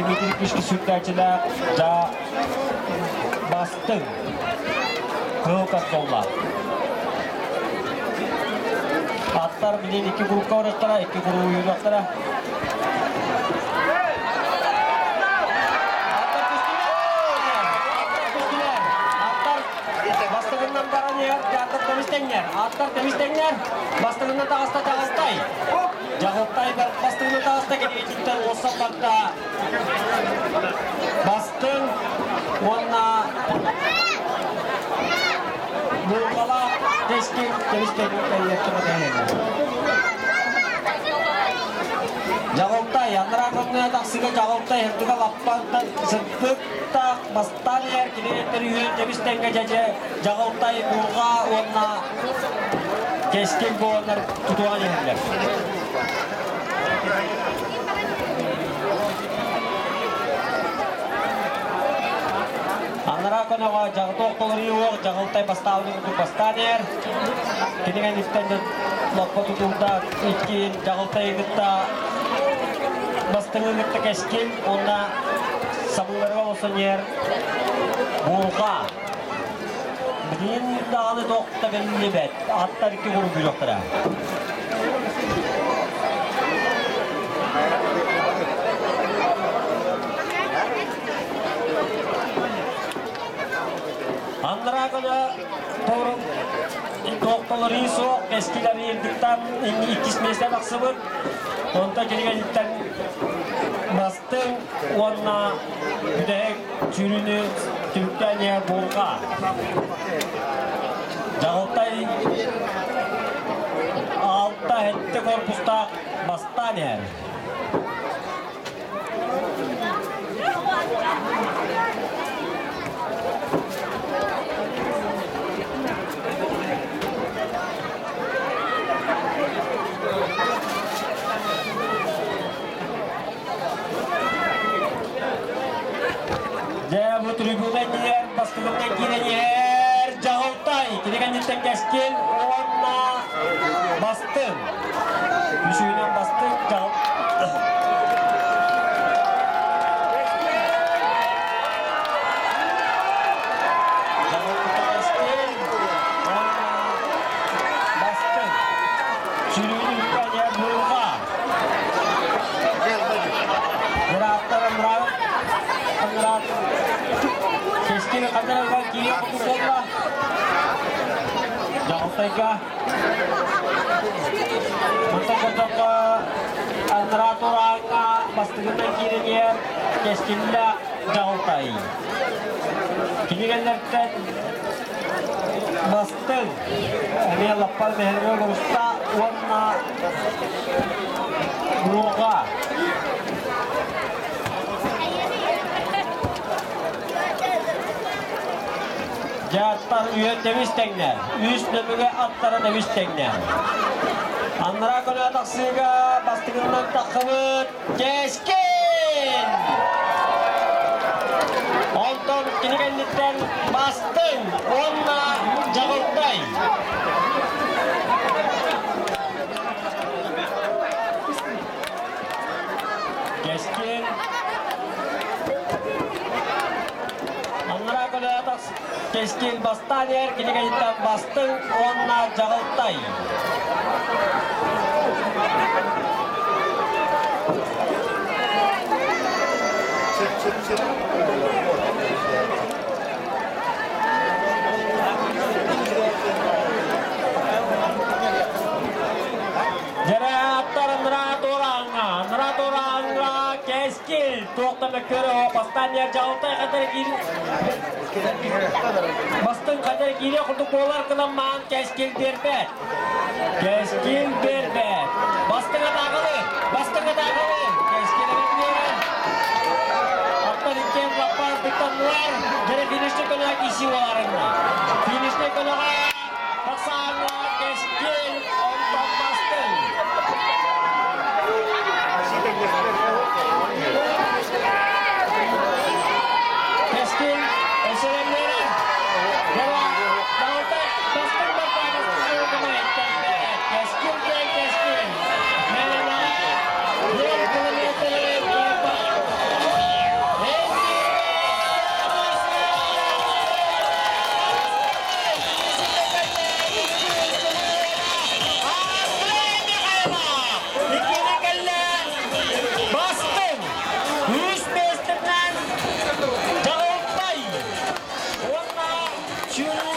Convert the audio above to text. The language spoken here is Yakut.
Дмитрий Кишки сүрдээччилээх дьа бастыҥ кыһыл картонлаах. Аттар билин икки группа барыахтара, икки куруу уйуруохтара. Аттар түстүлэр! Аттар түстүлэр! Аттар бастыгынан баран иһэр, аттар тэмис тэҥнэр! Аттар тэмис тэҥнэр! Бастыгынан таҕыста Дьаҕылтай! Дьаҕылтай бастыгынан таҕыста кэлиититтэн уоссан барда. Бастыҥ уонна Муҥхалаах тэскил тэбис Дьаҕылтай, анараа көрүҥэ тахсыга Дьаҕылтай ырдыга лаппантан сырдыктаах бастаан иһэр кинилэртэн үһүөн тэбис тэҥҥэ дьэдьэ Дьаҕылтай Бурҕа уонна Кэскил буоланнар тутуһан иһэллэр. Анараа көнөҕө дьаҕытох толоруйуох дьаҕылтай бастаабытын курдук бастаан иһэр. Кинигэн истэн лоппо тутуурда иккиин дьаҕылтайы кытта бастыҥы кытта кэскил уонна сабыыларга олорсон иһэр буурҕа. Билигин даҕаны туох да биллибэт. Аттар икки куруук күүрүөхтэрэ. Аннараа көнө торун тохтолоруу суох кэскилэр ирдиктан иккис миэстэ тахсыбыт. Онтон кинигэниттэн бастыҥ уонна бүтэһик сүүрүүнү түмүктээн иһэр буурҕа. Дьаҕылтай алта сэттэ корпустаах бастаан иһэр. Дьэ, бу трибуна иннигэр бастакынан киирэн иһэр Дьаһалтай, кини кэнниттэн Кэскил уонна Бастыҥ. Үсүһүнэн Бастыҥ Дьаһал Кэскил уонна Бастыҥ. Сүрүн үппэне Бурҕа. Бырааттар Амрат, Амрат, Кэскил ханна киирэ курдук буолла. Дьаһалтайга Мантан көрдөххө, анараа турааҥҥа бастыгынан киирэн иһэр Кэскиллээх Дьаһалтай. Кинигэлэртэн бастыҥ эмиэ лаппар мэһэргэ олоруста уонна Буурҕа. Дьааттар үйэ тэбис тэҥнэ, үс нөмүгэ аттара тэбис тэҥнэ. Аннараа көнө тахсыыга бастыгынан таххыбыт Кэскил! Онтон кини кэнниттэн бастыҥ уонна Дьаҕылтай. Кэскил Аннараа көлөтөх Кэскил бастаан иһэр кинигэниттэн бастыҥ уонна дьаҕылтай. Дьэрээттэр анараа туораҥҥа, анараа туораҥҥа Кэскил туохтан мөккүөрэ бастаан дьаһалтай хатар киир бастыҥ хатар киириэх курдук буолар гынан маан Кэскил биэрбэт. Кэскил биэрбэт. Бастыҥ атаакалы, бастыҥ атаакалы. Кэскил эбит биэрэр. Оттон иккиэн лаппа ардыктаннылар. Дьэрэ финишный көнөҕө киирсии буоларыҥна. Финишный көнөҕө тахсааҥҥа Кэскил онтон бастыҥ. Кэскил өсөрөннөрө бастыҥ барда Кэскил диэн кэскил. Мээнэ 1 километр. Чу!